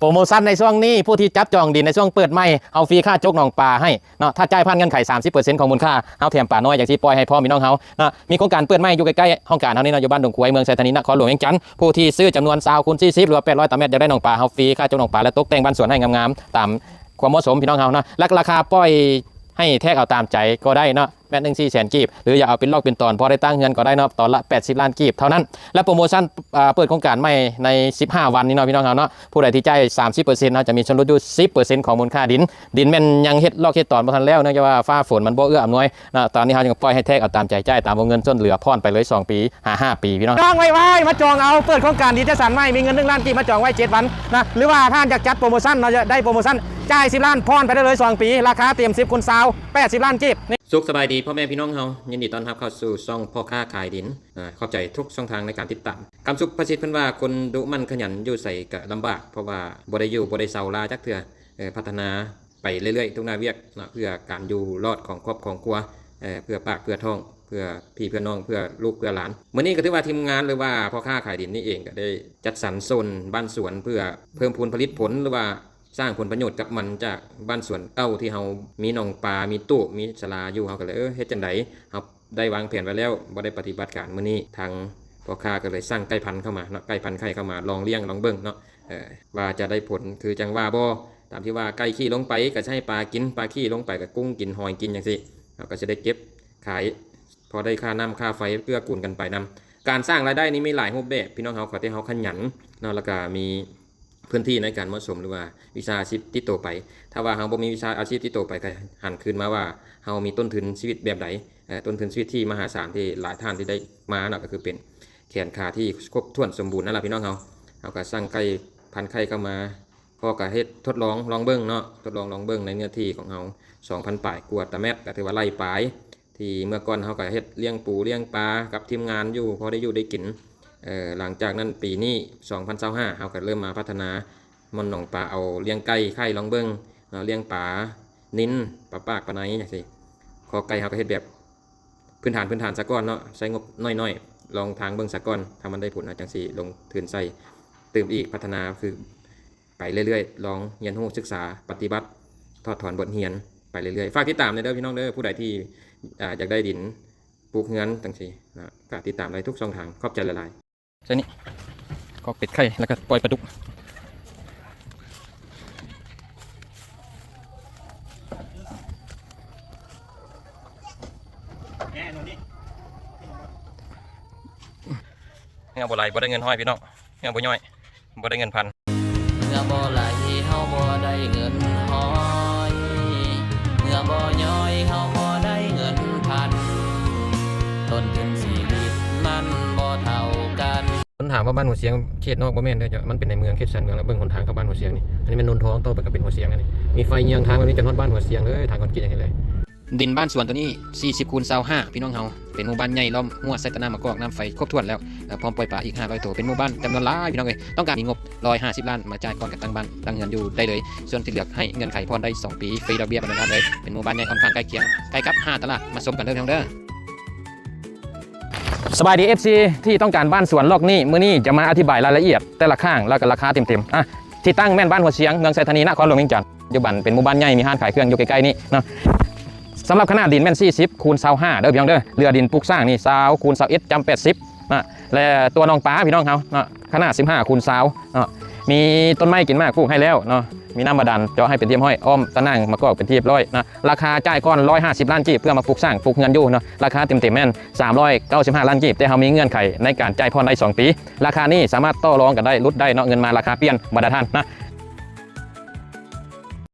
ໂປຣໂມຊັນໃນຊ່ວງນີ້ ຜູ້ທີ່ຈັບຈອງດິນໃນຊ່ວງເປີດໃໝ່ ເຮົາຟຣີຄ່າຈົກໜອງປາໃຫ້ເນາະ ຖ້າຈ່າຍຜ່ານເງື່ອນໄຂສາມສິບເປີເຊັນຂອງມູນຄ່າ ເຮົາແຖມປານ້ອຍຈັ່ງຊີ້ ປ່ອຍໃຫ້ພ້ອມພີ່ນ້ອງເຮົາເນາະ. ມີໂຄງການເປີດໃໝ່ຢູ່ໃກ້ໆຫ້ອງການເຮົານີ້ເນາະ ຢູ່ບ້ານດົງຄວາຍ ເມືອງໄຊທານີ ນະຄອນຫຼວງວຽງຈັນ. ຜູ້ທີ່ຊື້ຈຳນວນຊາວຄູນສີ່ສິບ ຫຼືວ່າແປດຮ້ອຍຕາແມັດ ຢາກໄດ້ໜອງປາ ເຮົາຟຣີຄ່າຈົກໜອງປາ ແລະ ຕົກແຕ່ງບ້ານສວນໃຫ້ງາມໆ ຕາມຄວາມເໝາະສົມພີ່ນ້ອງເຮົາເນາະ. ຫຼັກ ລາຄາປ່ອຍໃຫ້ແທກເອົາຕາມໃຈກໍໄດ້ເນາະ ແມັດໜຶ່ງສີ່ແສນກີບ ຫຼືຢາກເອົາເປັນລອກເປັນຕອນ ພໍໄດ້ຕັ້ງເຮືອນກໍໄດ້ເນາະ ຕອນລະແປດສິບລ້ານກີບເທົ່ານັ້ນ. ແລະ ໂປຣໂມຊັນ ເອີ ເປີດໂຄງການໃໝ່ໃນສິບຫ້າວັນນີ້ເນາະ ພີ່ນ້ອງເຮົາເນາະ ຜູ້ໃດທີ່ຈ່າຍສາມສິບເປີເຊັນ ເຮົາຈະມີສ່ວນຫຼຸດຢູ່ສິບເປີເຊັນຂອງມູນຄ່າດິນ. ດິນແມ່ນຍັງເຮັດລອກເຮັດຕອນບໍ່ທັນແລ້ວ ເນື່ອງຈາກວ່າຟ້າຝົນມັນບໍ່ເອື້ອອຳນວຍເນາະ. ຕອນນີ້ເຮົາຍັງປ່ອຍໃຫ້ແທກເອົາຕາມໃຈ ຈ່າຍຕາມວົງເງິນ ສ່ວນເຫຼືອຜ່ອນໄປເລີຍສອງປີ ຫາຫ້າປີ ພີ່ນ້ອງ. ຈອງໄວໆ ມາຈອງເອົາ ເປີດໂຄງການດິນຈັດສັນໃໝ່ ມີເງິນໜຶ່ງລ້ານກີບ ມາຈອງໄວ້ເຈັດວັນນະ ຫຼືວ່າທ່ານຢາກຈັດໂປຣໂມຊັນເນາະ ຢາກໄດ້ໂປຣໂມຊັນ ຈ່າຍສິບລ້ານ ຜ່ອນໄປໄດ້ເລີຍສອງປີ ລາຄາເຕັມສິບຄູນຊາວ ແປດສິບລ້ານກີບ. ສຸກສະບາຍດີພໍ່ແມ່ພີ່ນ້ອງເຮົາ ຍິນດີຕ້ອນຮັບເຂົ້າສູ່ຊ່ອງພໍ່ຄ້າຂາຍດິນ. ອາ ຂອບໃຈທຸກຊ່ອງທາງໃນການຕິດຕາມ. ຄຳສຸພາສິດເພິ່ນວ່າ ຄົນດຸໝັ່ນຂະຫຍັນຢູ່ໃສກະລຳບາກ ເພາະວ່າບໍ່ໄດ້ຢູ່ບໍ່ໄດ້ເຊົາລາຈັກເທື່ອ. ເອີ ພັດທະນາໄປເລື້ອຍໆ ທຸກໜ້າວຽກເນາະ ເພື່ອການຢູ່ລອດຂອງຄອບຂອງຄົວ ເອີ ເພື່ອປາກເພື່ອທ້ອງ ເພື່ອພີ່ເພື່ອນ້ອງ ເພື່ອລູກເພື່ອຫຼານ. ມື້ນີ້ກໍຖືວ່າທີມງານ ຫຼືວ່າພໍ່ຄ້າຂາຍດິນນີ້ເອງ ກໍໄດ້ຈັດສັນໂຊນບ້ານສວນ ເພື່ອເພີ່ມພູນຜະລິດຜົນ ຫຼືວ່າ ສ້າງຜົນປະໂຫຍດກັບມັນຈາກບ້ານສວນເກົ່າທີ່ເຮົາມີໜອງປາ ມີຕູບ ມີສາລາຢູ່ ເຮົາກໍເລີຍ ເອີ ເຮັດຈັ່ງໃດ ເຮົາໄດ້ວາງແຜນໄວ້ແລ້ວ ບໍ່ໄດ້ປະຕິບັດການ. ມື້ນີ້ທາງພໍ່ຄ້າກໍເລີຍສັ່ງໄກ່ພັນເຂົ້າມາເນາະ ໄກ່ພັນໄຂ່ເຂົ້າມາລອງລ້ຽງລອງເບິ່ງເນາະ ເອີ ວ່າຈະໄດ້ຜົນຄືຈັ່ງວ່າບໍ່. ຕາມທີ່ວ່າໄກ່ຂີ້ລົງໄປກໍໃຫ້ປາກິນ ປາຂີ້ລົງໄປກໍກຸ້ງກິນ ຫອຍກິນ ຈັ່ງຊີ້ ເຮົາກໍຊິໄດ້ເກັບຂາຍ ພໍໄດ້ຄ່ານ້ຳຄ່າໄຟເກື້ອກູນກັນໄປນຳ. ການສ້າງລາຍໄດ້ນີ້ມີຫຼາຍຮູບແບບ ພີ່ນ້ອງເຮົາ ຂໍແຕ່ເຮົາຂະຫຍັນເນາະ ແລ້ວກໍມີ ພື້ນທີ່ໃນການເໝາະສົມ ຫຼືວ່າວິຊາອາຊີບຕິດໂຕໄປ. ຖ້າວ່າເຮົາບໍ່ມີວິຊາອາຊີບຕິດໂຕໄປ ກໍຫັນຄືນມາວ່າເຮົາມີຕົ້ນທຶນຊີວິດແບບໃດ ເອີ ຕົ້ນທຶນຊີວິດທີ່ມະຫາສານ ທີ່ຫຼາຍທ່ານທີ່ໄດ້ມາເນາະ ກໍຄືເປັນແຂນຂາທີ່ຄົບຖ້ວນສົມບູນນັ້ນລະ ພີ່ນ້ອງເຮົາ. ເຮົາກໍສັ່ງໄກ່ພັນໄຂ່ເຂົ້າມາ ເພາະກໍເຮັດທົດລອງລອງເບິ່ງເນາະ ທົດລອງລອງເບິ່ງໃນເນື້ອທີ່ຂອງເຮົາ ສອງພັນປາຍກວ່າຕາແມັດ ກໍຖືວ່າໄລ່ປາຍ. ທີ່ເມື່ອກ່ອນເຮົາກໍເຮັດລ້ຽງປູລ້ຽງປາກັບທີມງານຢູ່ ພໍໄດ້ຢູ່ໄດ້ກິນ. ເອີ ຫຼັງຈາກນັ້ນປີນີ້ ສອງພັນຊາວຫ້າ ເຮົາກໍເລີ່ມມາພັດທະນາບ່ອນໜອງປາ ເອົາລ້ຽງໄກ່ໄຂ່ລອງເບິ່ງເນາະ ລ້ຽງປານິນ ປາປາກ ປາໄນ ຈັ່ງຊີ້. ຄອກໄກ່ເຮົາກໍເຮັດແບບພື້ນຖານ ພື້ນຖານສາກ່ອນເນາະ ໃຊ້ງົບໜ້ອຍໆ ລອງທາງເບິ່ງສາກ່ອນ ຖ້າມັນໄດ້ຜົນ ເຮົາຈັ່ງຊິລົງທຶນໃສ່ຕື່ມອີກ ພັດທະນາຄື ໄປເລື້ອຍໆ ລອງຮຽນຮູ້ສຶກສາປະຕິບັດ ຖອດຖອນບົດຮຽນໄປເລື້ອຍໆ. ຝາກຕິດຕາມແດ່ເດີພີ່ນ້ອງເດີ ຜູ້ໃດທີ່ ອາ ຢາກໄດ້ດິນປູກເຮືອນຈັ່ງຊີ້ນະ ກໍຕິດຕາມໄດ້ທຸກຊ່ອງທາງ. ຂອບໃຈຫຼາຍໆ. ໃສ່ນີ້ ຄອກເປັດໄຂ່ ແລ້ວກໍປ່ອຍປາດຸກ. ເຫື່ອບໍ່ໄຫຼ ບໍ່ໄດ້ເງິນຮ້ອຍ ພີ່ນ້ອງ ເຫື່ອບໍ່ຍ້ອຍ ບໍ່ໄດ້ເງິນພັນ. ເຫື່ອບໍ່ໄຫຼ ເຮົາບໍ່ໄດ້ເງິນຮ້ອຍ ເຫື່ອບໍ່ຍ້ອຍ ເຮົາບໍ່ໄດ້ເງິນພັນ ຕົ້ນທຶນຊີວິດມັນບໍ່ເທົ່າກັນ. ຄົນຖາມວ່າບ້ານຫົວຊຽງເຂດນອກບໍ່ແມ່ນເດີ ມັນເປັນໃນເມືອງ ເຂດຊານເມືອງ ແລ້ວເບິ່ງຫົນທາງເຂົ້າບ້ານຫົວຊຽງນີ້ ອັນນີ້ແມ່ນໂນນທອງ ຕໍ່ໄປກໍເປັນຫົວຊຽງ ອັນນີ້ມີໄຟຍຽງທາງມານີ້ ຈົນຮອດບ້ານຫົວຊຽງເລີຍ ທາງຄອນກຣີດຢ່າງນີ້ເລີຍ. ດິນບ້ານສວນໂຕນີ້ ສີ່ສິບ ຄູນ ຊາວຫ້າ ພີ່ນ້ອງເຮົາ ເປັນໝູ່ບ້ານໃຫຍ່ລ້ອມຮົ້ວ ໃຊ້ຕານ້ຳມະກອກ ນ້ຳໄຟຄົບຖ້ວນແລ້ວ ເອີ ພ້ອມປ່ອຍປາອີກຫ້າຮ້ອຍໂຕ ເປັນໝູ່ບ້ານຈຳນວນຫຼາຍພີ່ນ້ອງເອີຍ. ຕ້ອງການມີງົບຮ້ອຍຫ້າສິບລ້ານ ມາຈ່າຍກ່ອນການຕັ້ງບ້ານຕັ້ງເຮືອນຢູ່ໄດ້ເລີຍ. ສ່ວນທີ່ເຫຼືອໃຫ້ເງື່ອນໄຂຜ່ອນໄດ້ສອງປີ ຟຣີດອກເບ້ຍບັນດານເລີຍ. ເປັນໝູ່ບ້ານໃຫຍ່ອ້ອມຂ້າງໃກ້ຄຽງ ໃກ້ກັບຫ້າຕະຫຼາດ ມາຊົມກັນເດີພີ່ນ້ອງເດີ. ສະບາຍດີ ເອັຟຊີ ທີ່ຕ້ອງການບ້ານສວນລັອກນີ້ ມື້ນີ້ຈະມາອະທິບາຍລາຍລະອຽດແຕ່ລະຂ້າງ ແລ້ວກໍລາຄາເຕັມໆ. ອ່ະ ທີ່ຕັ້ງແມ່ນບ້ານຫົວຊຽງ ເມືອງໄຊທານີ ນະຄອນຫຼວງວຽງຈັນ. ປັດຈຸບັນເປັນໝູ່ບ້ານໃຫຍ່ ມີຮ້ານຂາຍເຄື່ອງຢູ່ໃກ້ໆນີ້ເນາະ. ສຳລັບຂະໜາດດິນແມ່ນ ສີ່ສິບ ຄູນ ຊາວຫ້າ ເດີພີ່ນ້ອງເດີ. ເຫຼືອດິນປຸກສ້າງນີ້ ຊາວ ຄູນ ຊາວເອັດ ຈຳ ແປດສິບ ນະ ແລະ ຕົວໜອງປາພີ່ນ້ອງເຮົາເນາະ ຂະໜາດ ສິບຫ້າ ຄູນ ຊາວ ເນາະ. ມີຕົ້ນໄມ້ກິນໝາກປູກໃຫ້ແລ້ວເນາະ ມີນ້ຳບາດານເຈາະໃຫ້ເປັນທີ່ຮຽບຮ້ອຍ ອ້ອມຕາໜ່າງມະກອກເປັນທີ່ຮຽບຮ້ອຍເນາະ. ລາຄາຈ່າຍກ່ອນ ຮ້ອຍຫ້າສິບລ້ານກີບ ເພື່ອມາປຸກສ້າງ ປຸກເຮືອນຢູ່ເນາະ. ລາຄາເຕັມໆແມ່ນ ສາມຮ້ອຍເກົ້າສິບຫ້າລ້ານກີບ ແຕ່ເຮົາມີເງື່ອນໄຂໃນການຈ່າຍຜ່ອນໄດ້ສອງປີ. ລາຄານີ້ສາມາດຕໍ່ລອງກັນໄດ້ ຫຼຸດໄດ້ເນາະ ເງິນມາລາຄາປ່ຽນ ບັນດາທ່ານນະ.